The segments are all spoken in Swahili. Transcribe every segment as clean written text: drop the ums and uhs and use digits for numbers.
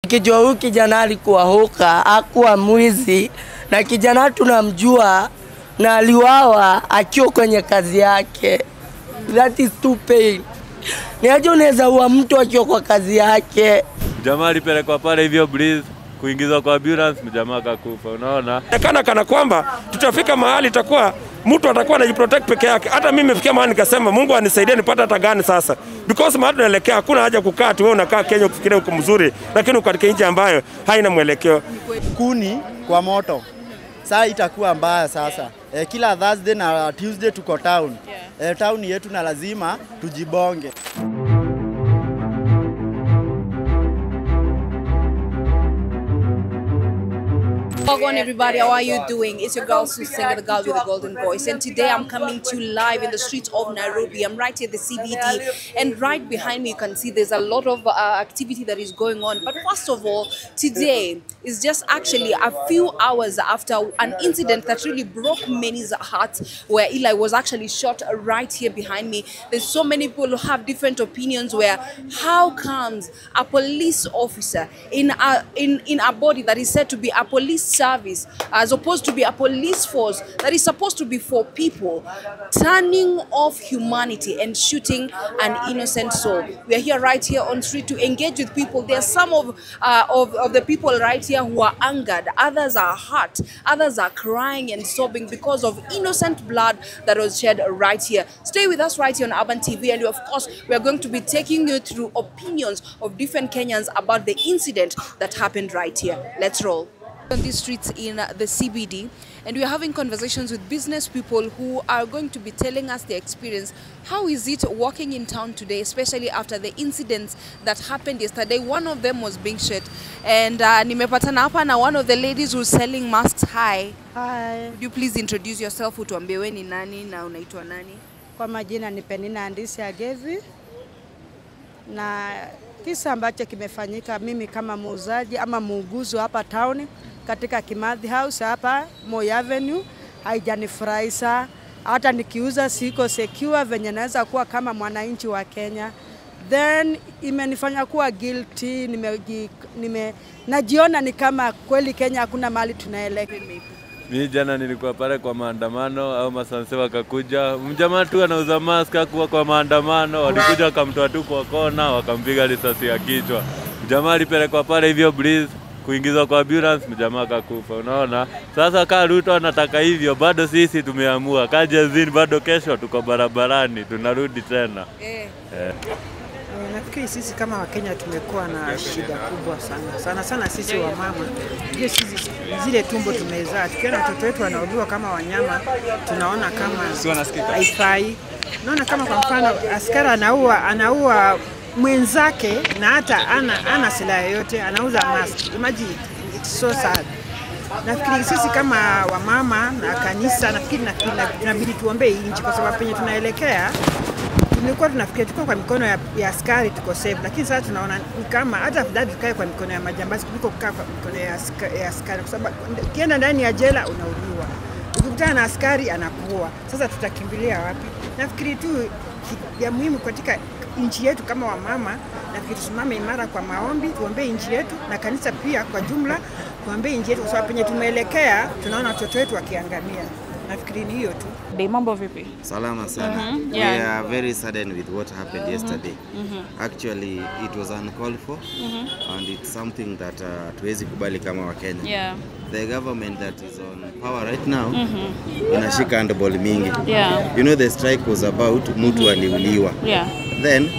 Kijua huyu kijana alikuwa hoka, hakuwa mwizi, na kijana tunamjua na aliuawa akiwa kwenye kazi yake. That is too pain. Ni aje unaweza ua mtu akiwa kwa kazi yake? Jamaa alipelekwa pale hivyo breathe, kuingizwa kwa ambulance, mjamaa akakufa, unaona? Kana kwamba tutafika mahali itakuwa mtu atakuwa anajiprotect peke yake. Hata mimi nimefikia mahali nikasema Mungu anisaidie nipate hata gani sasa. Because mahali tunaelekea hakuna haja kukaa tu wewe unakaa Kenya ukifikiria uko mzuri, lakini uko katika nchi ambayo haina mwelekeo. Kuni kwa moto. Sasa itakuwa mbaya sasa. Kila Thursday na Tuesday tuko town. Yeah. Town yetu na lazima tujibonge. Welcome everybody, how are you doing? It's your girl Susan, the girl with the golden voice, and today I'm coming to you live in the streets of Nairobi. I'm right here at the CBD, and right behind me you can see there's a lot of activity that is going on. But first of all, today is just actually a few hours after an incident that really broke many's hearts, where Eli was actually shot right here behind me. There's so many people who have different opinions where how comes a police officer in a body that is said to be a police service, as opposed to be a police force that is supposed to be for people, turning off humanity and shooting an innocent soul. We are here right here on street to engage with people. There are some of the people right here who are angered, others are hurt, others are crying and sobbing because of innocent blood that was shed right here. Stay with us right here on Urban TV, and of course we are going to be taking you through opinions of different Kenyans about the incident that happened right here. Let's roll. On these streets in the CBD, and we are having conversations with business people who are going to be telling us their experience. How is it walking in town today, especially after the incidents that happened yesterday? One of them was being shot, and nimepatana hapa na one of the ladies who's selling masks. Hi. Hi. Would you please introduce yourself, utuambie wewe ni nani na unaitwa nani? Kwa majina ni Penina Andisi Agevi, na kisa ambacho kimefanyika, mimi kama muuzaji ama muuguzi hapa town katika Kimathi House hapa Moi Avenue, haijanifurahisha. Hata nikiuza siko secure venye naweza kuwa kama mwananchi wa Kenya. Then imenifanya kuwa guilty, najiona ni kama kweli Kenya hakuna mahali tunaelekea. Mimi jana nilikuwa pale kwa maandamano, au masanse wakakuja. Mjamaa tu anauza mask hakuwa kwa maandamano, walikuja wakamtoa tu kwa kona, wakampiga risasi ya kichwa. Mjamaa alipelekwa pale hivyo breathe, kuingizwa kwa ambulance, mjamaa akakufa, unaona? Sasa kaa Ruto anataka hivyo, bado sisi tumeamua. Kaja zini bado kesho tuko barabarani, tunarudi tena. Nafikiri sisi kama Wakenya tumekuwa na shida kubwa sana. Sana sana sisi wa mama. Ndio sisi zile tumbo tumezaa. Tukiona watoto wetu wanauliwa kama wanyama, tunaona kama haifai. Naona kama kwa mfano askari anaua mwenzake na hata ana silaha yote, anauza mask. Imagine, it's so sad. Nafikiri sisi kama wamama na kanisa, nafikiri inabidi tuombe nchi kwa sababu penye tunaelekea tulikuwa tunafikiria tuko kwa mikono ya askari tuko safe, lakini sasa tunaona ni kama hata afadhali tukae kwa mikono ya majambazi kuliko kukaa kwa mikono ya askari, kwa sababu ukienda ndani ya jela unauliwa, ukikutana na askari anakuua. Sasa tutakimbilia wapi? Nafikiri tu ya muhimu katika nchi yetu kama wamama, nafikiri tusimame imara kwa maombi, tuombe nchi yetu na kanisa pia kwa jumla, tuombe nchi yetu kwa sababu penye tumeelekea tunaona watoto wetu wakiangamia. Nafikiri ni hiyo tu. Mambo vipi? Salama sana. We are very saddened with what happened yesterday. Actually, it was uncalled for, and it's something that hatuwezi kubali kama Wakenya. Yeah. The government that is on power right now inashika handball mingi. Yeah. You know, the strike was about mtu aliuliwa. Yeah. Then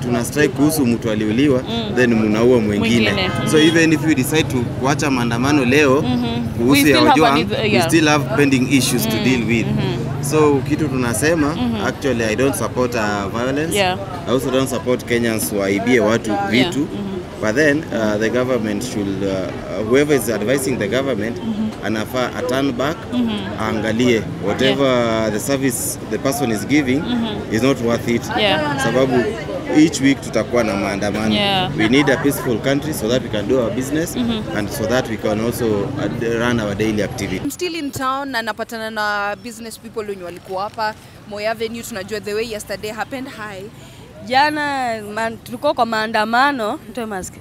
tuna strike kuhusu mtu aliuliwa, then munaua mwingine. So even if we decide to kuacha maandamano leo kuhusu ya Ojwang, we still have pending issues to deal with. So kitu tunasema, actually I don't support violence. Yeah. I also don't support Kenyans waibie watu vitu. But then the government should, whoever is advising the government, anafaa a turn back, aangalie whatever the service the person is giving is not worth it. Yeah. Sababu each week tutakuwa na maandamano. Yeah. We need a peaceful country so that we can do our business and so that we can also run our daily activity. I'm still in town na napatana na business people wenye walikuwa hapa Moi Avenue. Tunajua the way yesterday happened. Hi. Jana tulikuwa kwa maandamano, nitoe mask.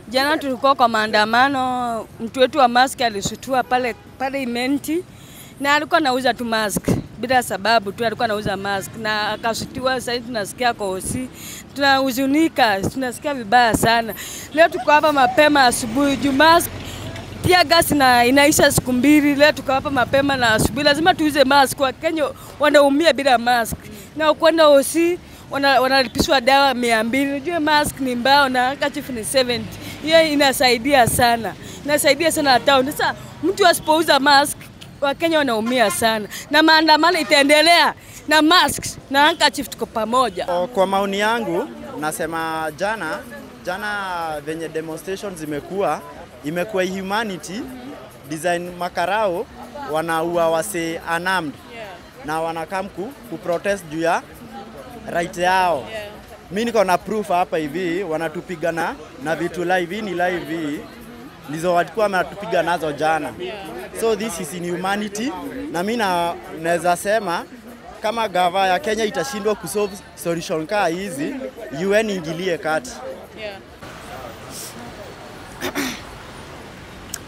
Jana tulikuwa kwa maandamano, mtu wetu wa mask alishutua pale pale Imenti, na alikuwa anauza tu mask bila sababu tu, alikuwa anauza mask na akashutiwa. Sasa tunasikia kwa hosi, tunahuzunika, tunasikia vibaya sana. Leo tuko hapa mapema asubuhi juu mask tear gas na inaisha siku 2. Leo tuko hapa mapema na asubuhi, lazima tuuze mask. Kwa Kenya wanaumia bila mask, na kwenda hosi wanalipishwa dawa 200. Unajua mask ni mbao na handkerchief ni 70. Hiyo inasaidia sana, inasaidia sana town. Sasa mtu asipouza mask, Wakenya wanaumia sana, na maandamano itaendelea na masks na handkerchief, tuko pamoja. Kwa maoni yangu nasema jana venye demonstrations imekuwa humanity design. Makarao wanaua wase unarmed na wanakam ku protest juu ya right yao. Mimi niko na proof hapa hivi, wanatupiga na vitu live, ni live ndizo walikuwa wanatupiga nazo jana. So this is inhumanity, na mimi naweza sema kama gava ya Kenya itashindwa kusolve solution kaa hizi, UN ingilie kati.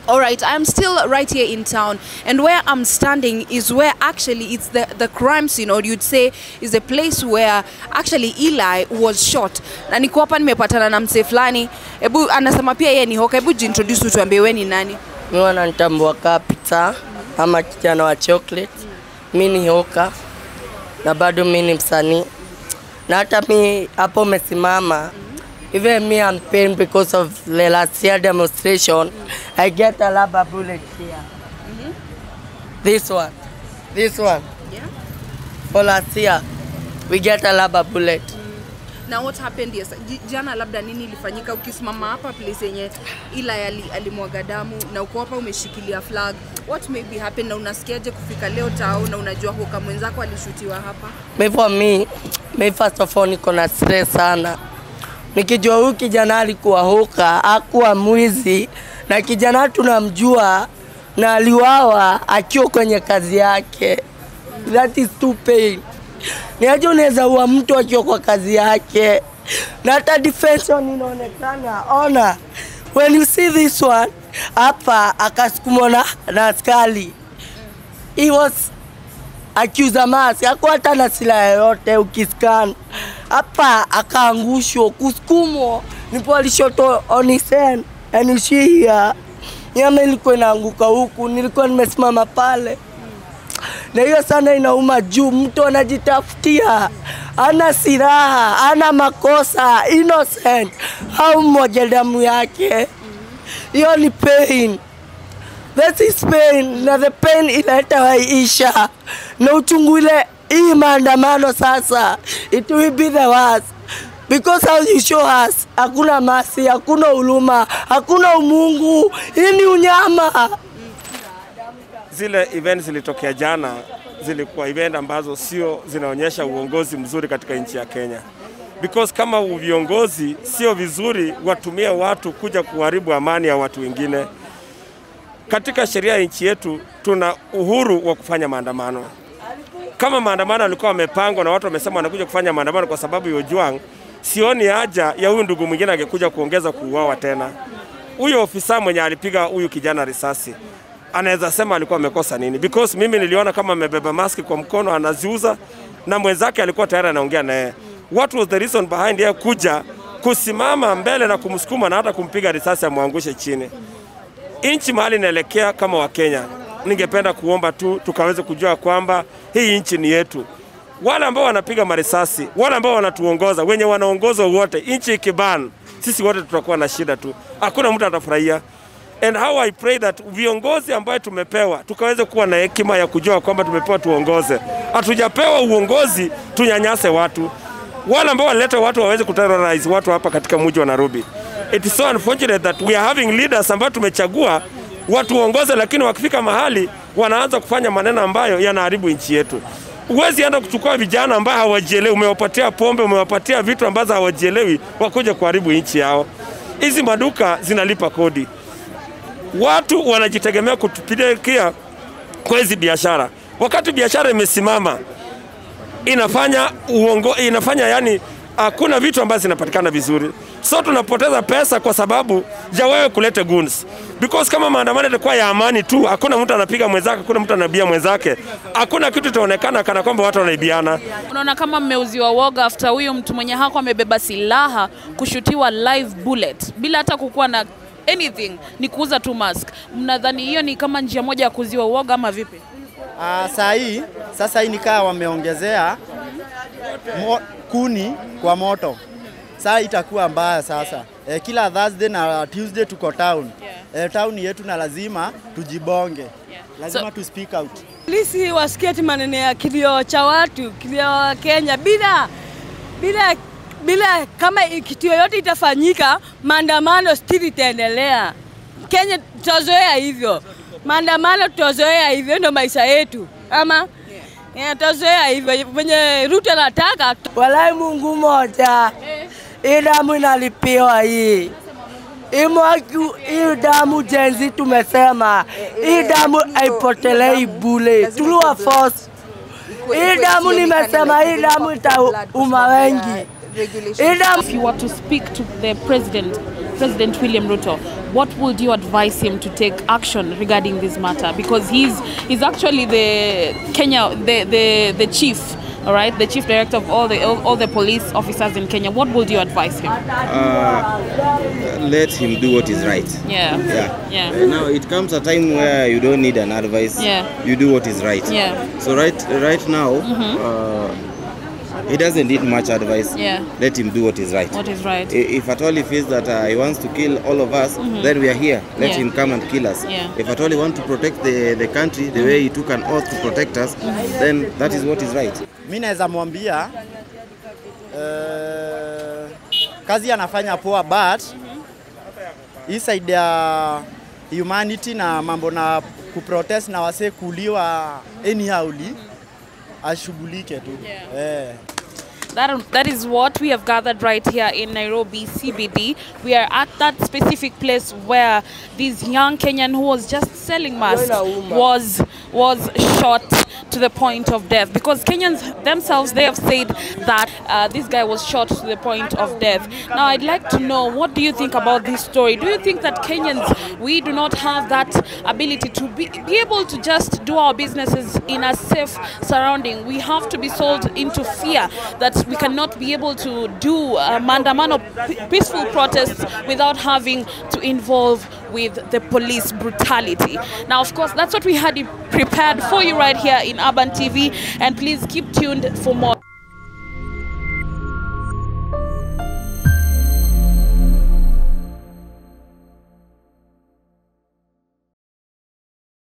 All right, I'm still right here in town, and where I'm standing is where actually it's the crime scene, or you'd say is the place where actually Eli was shot. Na niko hapa nimepatana na mzee fulani. Ebu anasema pia yeye ni hoka. Ebu jiintroduce utuambie wewe ni nani? Mimi wananitambua Kapita ama kijana wa chocolate. Mimi ni hoka na bado mimi ni msanii. Na hata mimi hapo umesimama, even me I'm pain because of the last year demonstration. I get a rubber bullet here. This one. Yeah. For last year, we get a rubber bullet. Now what happened yes? Jana labda nini ilifanyika ukisimama hapa place yenye Eli alimwaga damu na uko hapa umeshikilia flag? What maybe happened na unasikiaje kufika leo tao na unajua hoka mwenzako alishutiwa hapa? Me for me first of all niko na stress sana. Nikijua huyu kijana alikuwa hoka, hakuwa mwizi, na kijana tunamjua na aliuawa akiwa kwenye kazi yake. That is too pain. Ni aje unaweza ua mtu akiwa kwa kazi yake? Na hata defense inaonekana. Ona, when you see this one hapa akasukumwa na askari. He was accused of mask, hakuwa hata na silaha yoyote. Ukiscan hapa akaangushwa, kusukumwa, ndipo alishoto on his hand and she here. Nyama ilikuwa inaanguka huku, nilikuwa nimesimama pale. Na hiyo sana inauma juu mtu anajitafutia, ana silaha, ana makosa, innocent, au mmoja damu yake. Hiyo ni pain. That is pain, na the pain inaleta waisha. Na uchungu ile hii maandamano sasa, it will be the worst. Because how you show us, hakuna mercy, hakuna huruma, hakuna umungu, hii ni unyama. Zile events zilitokea jana zilikuwa event ambazo sio zinaonyesha uongozi mzuri katika nchi ya Kenya. Because kama viongozi sio vizuri watumie watu kuja kuharibu amani ya watu wengine. Katika sheria ya nchi yetu tuna uhuru wa kufanya maandamano. Kama maandamano yalikuwa yamepangwa na watu wamesema wanakuja kufanya maandamano kwa sababu ya Ojwang, sioni haja ya huyu ndugu mwingine angekuja kuongeza kuuawa tena. Huyo ofisa mwenye alipiga huyu kijana risasi anaweza sema alikuwa amekosa nini? Because mimi niliona kama amebeba maski kwa mkono anaziuza na mwenzake alikuwa tayari anaongea naye. What was the reason behind yeye kuja kusimama mbele na kumsukuma na hata kumpiga risasi amwangushe chini? Nchi mahali inaelekea kama wa Kenya, ningependa kuomba tu tukaweze kujua kwamba hii nchi ni yetu. Wale ambao wanapiga marisasi, wale ambao wanatuongoza, wenye wanaongoza wote, nchi ikiban, sisi wote tutakuwa na shida tu. Hakuna mtu atafurahia. And how I pray that viongozi ambao tumepewa tukaweze kuwa na hekima ya kujua kwamba tumepewa tuongoze. Hatujapewa uongozi tunyanyase watu. Wale ambao waleta watu waweze kuterrorize watu hapa katika mji wa Nairobi. It is so unfortunate that we are having leaders ambao tumechagua watu waongoze, lakini wakifika mahali wanaanza kufanya maneno ambayo yanaharibu nchi yetu. Huwezi enda kuchukua vijana ambao hawajielewi, umewapatia pombe, umewapatia vitu ambazo hawajielewi, wakuja kuharibu nchi yao. Hizi maduka zinalipa kodi. Watu wanajitegemea kutupikia kwa hizi biashara. Wakati biashara imesimama, inafanya yani hakuna vitu ambazo zinapatikana vizuri. So tunapoteza pesa kwa sababu ya wewe kulete goons. Because kama maandamano yalikuwa ya amani tu, hakuna mtu anapiga mwenzake, hakuna mtu anabia mwenzake, hakuna kitu itaonekana kana kwamba watu wanaibiana. Unaona kama mmeuziwa woga after huyu mtu mwenye hako amebeba silaha kushutiwa live bullet bila hata kukuwa na anything, ni kuuza tu mask. Mnadhani hiyo ni kama njia moja ya kuuziwa woga ama vipi? Saa hii sasa hii nikaa wameongezea kuni kwa moto. Saa itakuwa mbaya sasa. Kila Thursday na Tuesday tuko town. Town yetu na lazima tujibonge. Lazima to speak out. Polisi wasikie ati maneno ya kilio cha watu, kilio wa Kenya bila kama kitu yoyote itafanyika, maandamano still itaendelea. Kenya tutazoea hivyo. Maandamano tutazoea hivyo, ndio maisha yetu. Ama tutazoea hivyo. Mwenye Ruto anataka. Walai Mungu moja. Hii damu inalipiwa hii. Hii damu Gen Z tumesema. Hii damu haipotelei bure. Tuliwa force. Hii damu nimesema, hii damu itauma wengi. If you were to speak to the president, President William Ruto, what would you advise him to take action regarding this matter? Because he's actually the Kenya the chief, all right, the chief director of all the police officers in Kenya. What would you advise him? Let him do what is right. Yeah. Yeah. Yeah. Now it comes a time where you don't need an advice. Yeah. You do what is right. Yeah. So right now. He doesn't need much advice. Yeah. Let him do what is right. What is right. If at all he feels that he wants to kill all of us, then we are here. Let him come and kill us. Yeah. If at all he wants to protect the country the way he took an oath to protect us, then that is what is right. Mimi naweza mwambia kazi anafanya poa, but hii side ya humanity na mambo na kuprotest na wase kuliwa anyhowly, ashughulike tu. Yeah. That is what we have gathered right here in Nairobi CBD. We are at that specific place where this young Kenyan who was just selling masks was shot to the point of death. Because Kenyans themselves, they have said that this guy was shot to the point of death. Now, I'd like to know, what do you think about this story? Do you think that Kenyans, we do not have that ability to be able to just do our businesses in a safe surrounding? We have to be sold into fear that we cannot be able to do maandamano, peaceful protests, without having to involve with the police brutality. Now, of course, that's what we had prepared for you right here in Urban TV, and please keep tuned for more.